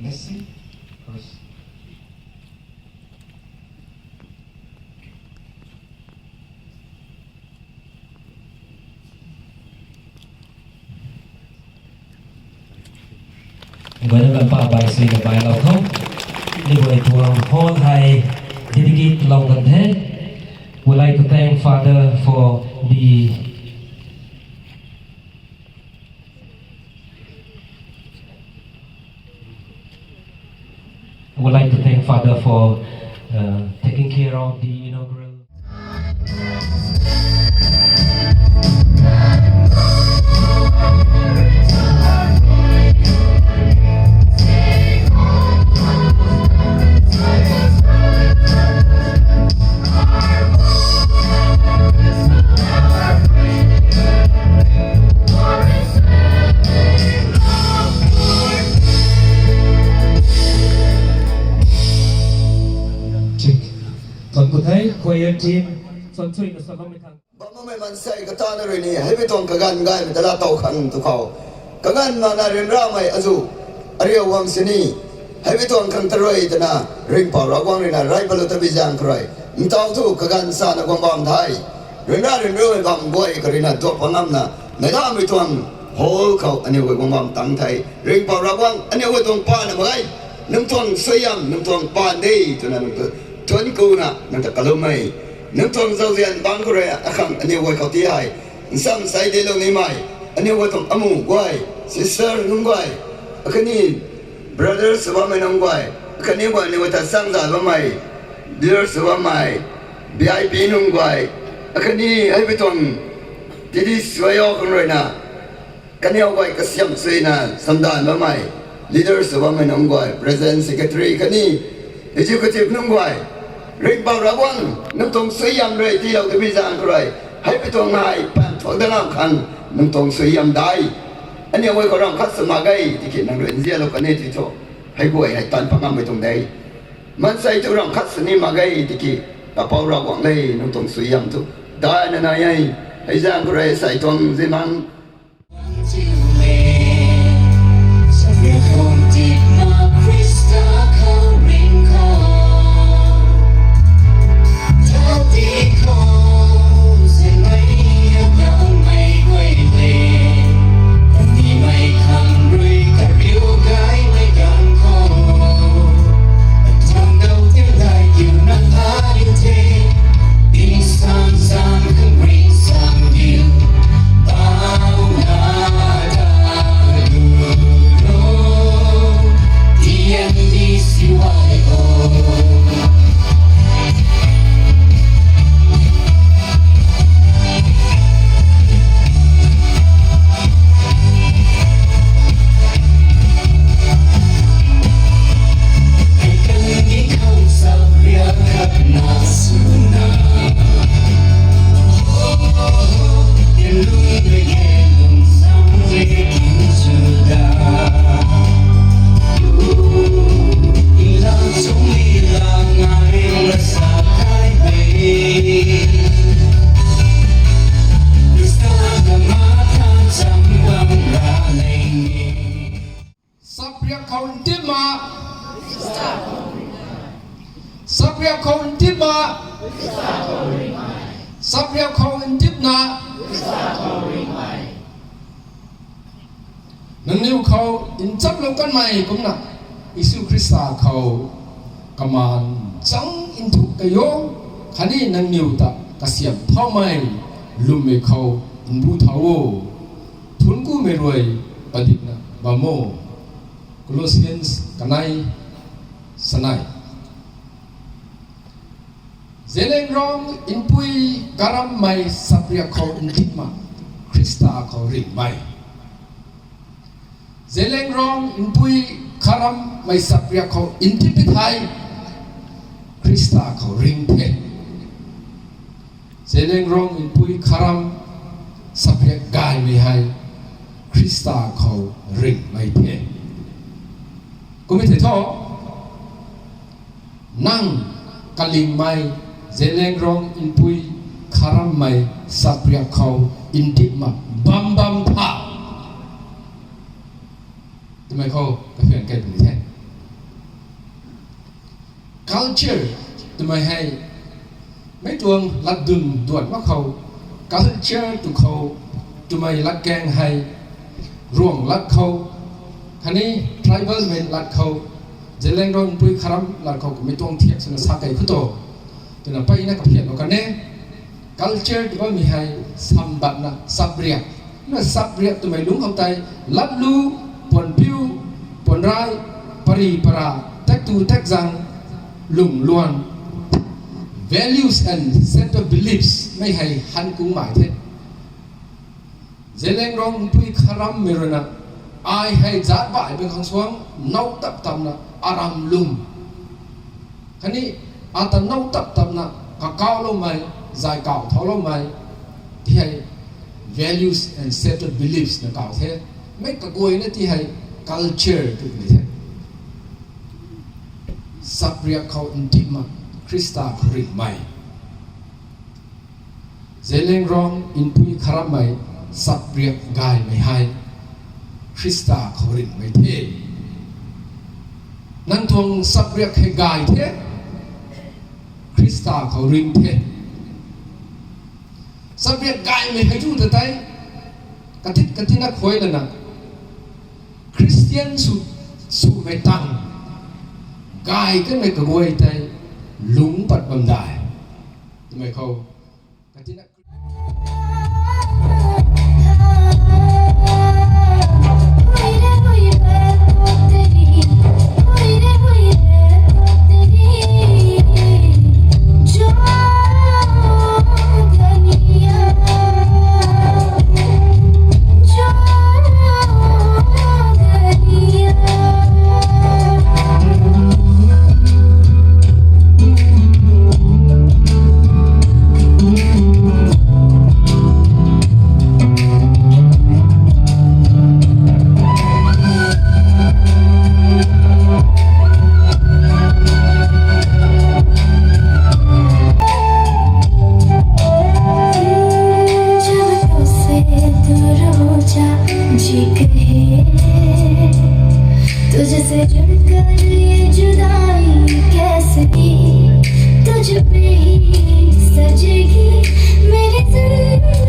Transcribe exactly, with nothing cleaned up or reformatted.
Let's sing first. Guayna kan pa bai sui na bai lou khou. Ni guay tuang hall hei dedicate lou kan the. Would like to thank Father for the I would like to thank Father for uh, taking care of the inaugural. Thangc ku the, choir team, suan chuina saloumei thangc. Bammei maansei katana rui ni, hei bi tuang kaganv gaymei ta la tow khang tu khou. Kaganv mana ryanramei azu, ariu guang sini, hei bi tuang khang tarui twna, ringhpouc Ravguangc rui na, rai palu ta bi zaeng khou rui. Ntaw thu kaganv sana guang bam the. Ryanra ryanramei bam guay kha rui na, duak pa ngamna, meic lamei tuang hall khou aniu guay guang bam tang the. Ringhpouc Ravguangc, aniu guay tuang paan na mak ge. Nang tuang suaihiam, nang tuang paan de, twna nang tu thuanc kuna, nang ta kaloumei. Nang tuang zauzian bangc khou rui, akhang aniu guay khou ti hei. Nsam sai de lou nimei. Aniu guay tuang amu guay, sister nunc guay. Akhatni brother sw bammei nunc guay. Akhatni guay aniu guay ta samza bammei. Dear sw bammei. V I P nunc guay. Akhatni hei bi tuang tidi suai o khang rui na. Kaniw guay kasiam suina samdan bammei, leaders sw bammei nunc guay, president, secretary khatni executive nunc guay, ringhpouc Ravguangc, nang tuang suaihiam rui tiilou ta bi zaeng khou rui, hei bi tuang hei paan thuak dat ngam khang, nang tuang suaihiam dai. Aniu guay khou ramh khat sw mak ge, tiki nang rui nzianlou kan e ti thu, hei guay hei tan pat ngammei tuang de. Maansei tu ramh khat sini mak ge, tiki Kapouc Ravguangc le, nang tuang suaihiam thu daina nai e. Hei zaeng khou rui sei tuang zimmang Sapriak khou ntipna. Sapriak khou ntipna. Sapriak khou ntipna. Nangniw khou nchamlou kanmei kumna, Jisu Khrista khou kamaan chang nthuk key o, khatni nangniw ta kasiam thaumei lwmmei khou nbu thau o. Thuanc kumei rui padikna bam o. Colossians kanei, sanei. Zeliangrong npui karammei sapriak khou ntipna, Khrista khou ringhmei. Zeliangrong npui karammei sapriak khou ntip thei, Khrista khou ring the. Zeliangrong npui karam sapriak gaymei hei, Khrista khou ringhmei the. Kummei the thu, nang kalingmei Zeliangrong npui karammei sapriak khou ntipna bam bam tha twmei khou kahian kai puni the. Culture twmei hei mei tuang latdun duan mak khou, culture tu khou twmei latkaeng hei Ruang lat khou, khatni tribal mei lat khou, Zeliangrong Npui Kharam lat khou kummei tuang thiak swna sa kei khou tu, twna mpeyna kaphianlou kan e. Culture tw bammei hei sambatna sapriak, na sapriak twmei lungc khou tei latlu, puanpiu, puanrai, pari para, taktu takzang, lungluan, values and set of beliefs mei hei han kungmei the. Zeliangrong Npui Kharam mei ruina, ai hei zaatc baihmei khang suang now tap tapna aram lwm, khatni ata now tap tapna kakauloumei, zay kau thauloumei, ti hei values and set of beliefs na kau the. Mei kaguayna ti hei culture tw ni the. Sapriak khou ndihmei, Khrista khou ringhmei. Zeliangrong Npui Kharammei sapriak gaymei hei Khrista khou ringhmei the. Nang tuang sapriak hei gay the, Khrista khou ring the. Sapriak gaymei hei tu ta tei, katit katina khuay lana, Christian sw, swmei tang, gay kanmei kaguay tei, lungc pat bam dai. Twmei khou, katina तुझसे जुड़कर ये जुदाई कैसे थी, तुझ पे ही सजेगी मेरी जिंदगी।